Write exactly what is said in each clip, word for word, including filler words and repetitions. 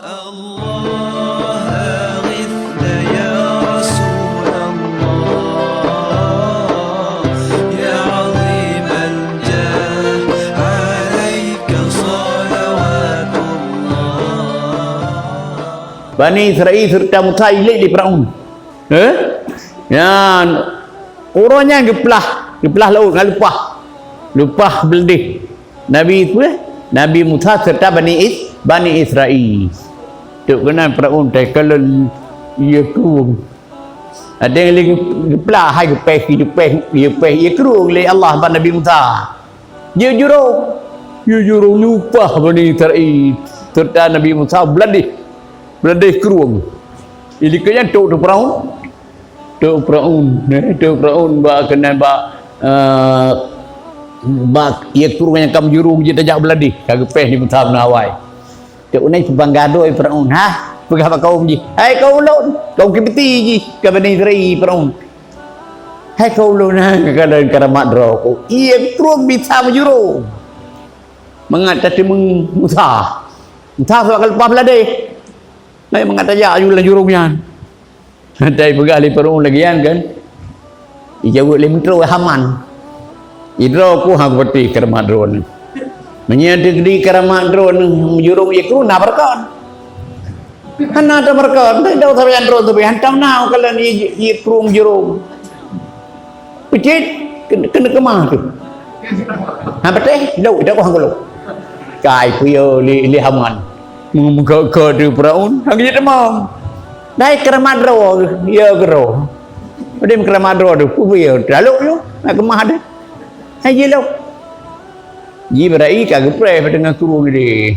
الله أغثنا يا رسول الله، يا عظيم الجاه، عليك صلوات الله. Bani Israel seureuta Musa ilèe di Firaun. Eh? Nyan, uroe nyan geuplah, geuplah laôt ngon leupah. Leupah beuladeh. Nabi peue? Nabi Musa seureuta Bani Is-, Bani Israel. Trok keunan Firaun takalon ié krueng. Ada nyang lé geuplah hai geupéh, geupéh, geupéh ié krueng lé Allah bak Nabi Musa. Jeuet jurông. Jeuet jurông leupah Bani Israel. Seureuta Nabi Musa beuladeh. Beuladeh krueng. Di likot nyan trok teuk Firaun. Trok Firaun, eh, trok Firaun bak keunan bak, eh, bak ié krueng nyang ka meujurông jeuet tajak beuladeh, ka geupéh di Musa meunan awai. Trok keunan peugah droe Firaun, ha, peugah bak kawôm jih, "Hai kawôm lôn," kawôm Kipti jih, ka Bani Israel Firaun. "Hai kawôm lôn, ha, ka lôn karamat droe ku, ié krueng bisa meujurông. Mangat tateumeung Musa. Musa sabab ka leupah beuladeh. Hai mangat tajak aju lam jurông nyan." Watèe peugah lé Firaun lagèe nyan kan, ijaweueb lé meuntri Haman. Idroe ku hana kupatéh karamat droeneuh. Meunyoe teukeudi karamat droeneuh meujurông ié krueng na beureukat. Hana tabeureukat, teuh dong sabe droe teuh hantom na kalon ié, ié krueng meujurông. Peucit, keu-, keuneuk keumah teuh. Hana patéh, lhok, dak hana lhok. Kai peue lé, lé Haman. Meugeuka-ka di Firaun, hana jeuet teuma. Dai keuramat droe, ya keudroe. Udeb keuramat droe teuh, peue ya, talok nyoe, hana keumah teuh. Hai jilok. Jibril ka geupreh bak teungoh krueng tadi.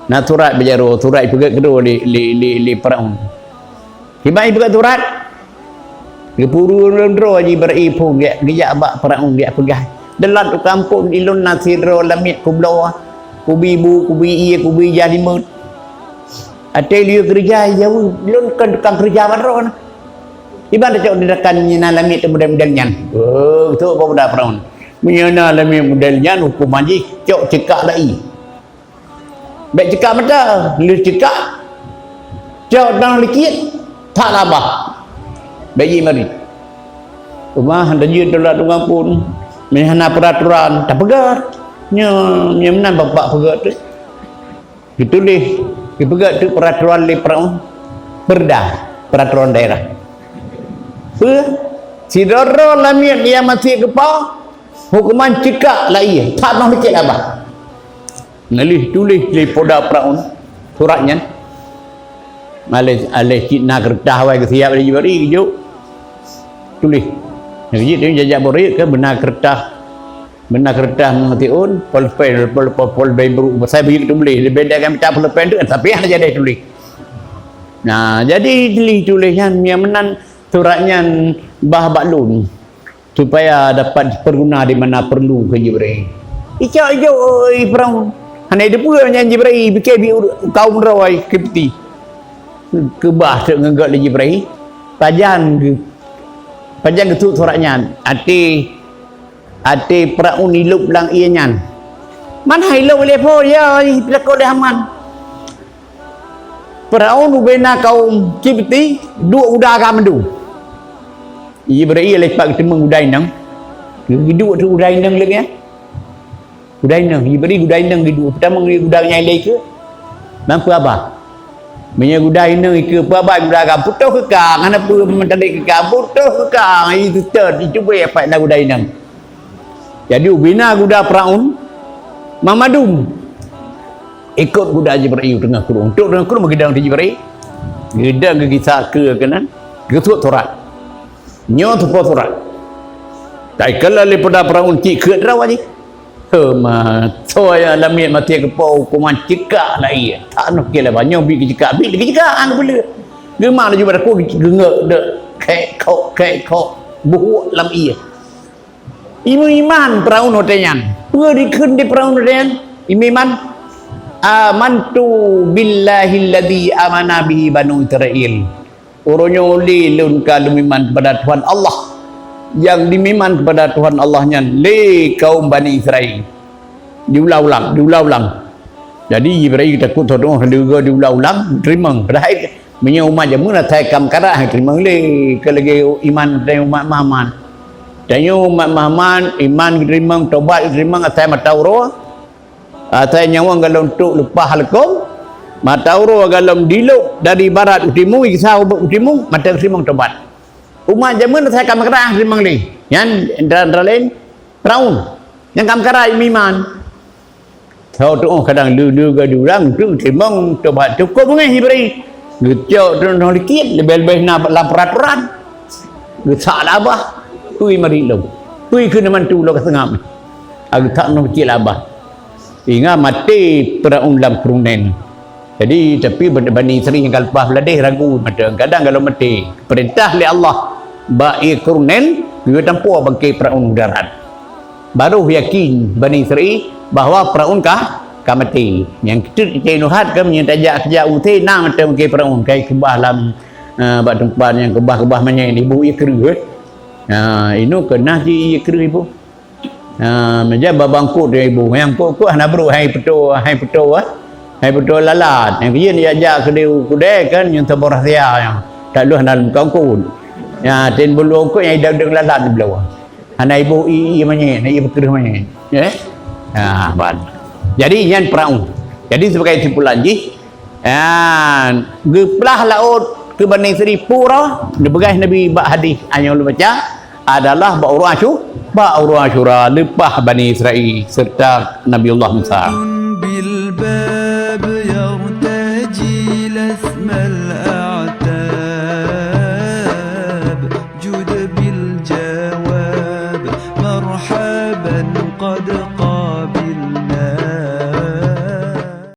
Na surat bak jaroe, surat ipeugèt keudroe lé, lé, lé, lé Firaun. Kiban ipeugèt surat, geupeurunoe droe Jibril phôn geujak, geujak bak Firaun geujak peugah, "Deulat u kampông ilôn na sidroe lamiet kubloe, kubi bu, kubi ié, kubi ija limeut. Até lôn keureuja jaweueb, lôn kon tukang keureuja bak droeneuh. Kiban tacok tindakan meunyoe na lamiet model-model nyan?" Oh, tu peumuda Firaun. Meunyoe na lamiet model nyan, huköman jih cok ceukak laié. Bèk ceukak mata, lheueh ceukak, cok dan likit, that lam babah. Bèk jimarit. Teuma hana jeuet deulat u kampông, meunyoe hana peuraturan, tapeugèt. Nyoe, nyoe meunan bapak peugèt teuh. Geutuléh, geupeugèt teuh peuraturan lé Firaun, perda, peuraturan daerah. Peue? Sidroe-droe lamiet nyang maté geupa, huköman ceukak laié, that lam likit lam babah. Neulheueh tuléh lé peumuda Firaun surat nyan. Aléh, aléh cit na keureutah awai geusiap lé Jibril geujok. Tuléh. Nyang jih tu jajak borek keu beuna keureutah. Beuna keureutah meungeutiun, polpen, pol, pol, polpen brôk. Pasai beugitu tuléh. Leubeh deh ka mita polpen tu, tapi hana jadi tuléh. Nah, jadi tuléh, tuléh nyan, nyang meunan surat nyan bah bak lôn. Supaya dapat diperguna di mana perlu, kheun Jibril. Icok ijok, oi, Firaun. Hana jiteupeue nyan Jibril, pike bi ur-, kaum droe Kipti. Keubah teuk ngon gèt lé Jibril. Pajan geu-, pajan geutot surat nyan. Até, até Firaun ilôb lam ié nyan. Man hai lôb lé po, ya, ipilakot lé Haman. Firaun ubena kaum Kipti duek uda agam mandum. Jibril lé pat geuteumeung uda inong. Geuduek tu uda inong lagèe nyan. Uda inong, Jibril uda inong geuduek. Peutamong uda nyang ilèe keu. Nang peue haba? Meunyoe uda inong ikeu peue haba uda agam putôh keu kang, hana peue meutalèe keu kang, putôh keu kang, itu teuh, itu bèe pat na uda inong. Jadi, ubena guda Firaun, mandum ikot guda Jibril teungoh krueng. Trok teungoh krueng meugeudong di Jibril. Geudong geugisa keue keunan, geusuet surat. Nyoe teupeue surat. Takalon lé peumuda Firaun cit keuet droe jih. Heumat, soe nyang lamiet maté geupo huköman ceukak laié. That noh keu laba nyoe bi geuceukak, bi geuceukak, han geupeuleueh. Geuma laju bak takue geungok dek, khek khok, khek khok, buhuk lam ié. Imeuiman Firaun watèe nyan. Peue dikheun di Firaun watèe nyan? Imeuiman, "Amantu billahilladzi amana bihi Banu Israil." Uroe nyoe lé lôn ka leumiman keupada Tuhan Allah. Nyang leumiman keupada Tuhan Allah nyan lé kaum Bani Israel. Diulang-ulang, diulang-ulang. Jadi Jibril takot teuh leuga diulang-ulang teurimong. Padahai meunyoe umat jameun asai ka meukarat hana teurimong lé, keu lagèe iman dan umat Muhammad. Tanyoe umat Muhammad, iman geuteurimong, tobat geuteurimong asai mata uroe, asai nyawöng golom trok leupah lakom, mata uroe golom dilok dari barat u timu, gisa u timu, mata geuteurimong tobat. Umat jameun asai ka meukarat hana teurimong lé. Nyan antara laén Firaun nyang ka meukarat iman. Soe tu'oh kadang leu-leu gadu urang tu timong tobat tu ko beungéh Jibril. Geucok tu noh likit leubeh-leubeh na lam peraturan. Geusak labah. Tui marit lom. Tui keu mantu lom ka seungap. Geusak noh likit labah. Ingat maté Firaun lam kerunen. Jadi tapi Bani Israel nyang ka leupah beuladeh ragu mata. Kadang kalau maté perintah lé Allah bak ié kerunen, geuyue tampo bangke Firaun u darat. Baru yakin Bani Israel bahwa Firaun ka, ka maté. Nyang keutut ite nuhat ka meunyoe tajak sejak ute na mata mungke Firaun kai keubah lam, eh, bak teumpat nyang keubah-keubah manyét ibu ié kreueh. Nah, inoe keunah ji ié kreueh ibu. Nah, meja babangkut dia ibu. Nyang kok-kok hana brok hai peto, hai peto, ah. Hai peto lalat. Nyang kejin jak-jak ke dia kudai kan nyang sabar rahsia nyang. Tak leuh hana leuh kangkut. Ya, tin bulu kok nyang idang-dang lalat di bawah. Hana iboh ié manyét, na ié beukreueh manyét. Eh? Ha, ban. Jadi nyan Firaun. Jadi sebagai kesimpulan jih, ha, geuplah laôt keu Bani Israel pura, neupeugah Nabi bak hadis nyang ulôn baca adalah bak uroe Asyu-, bak uroe Asyura leupah Bani Israel serta Nabiullah Musa.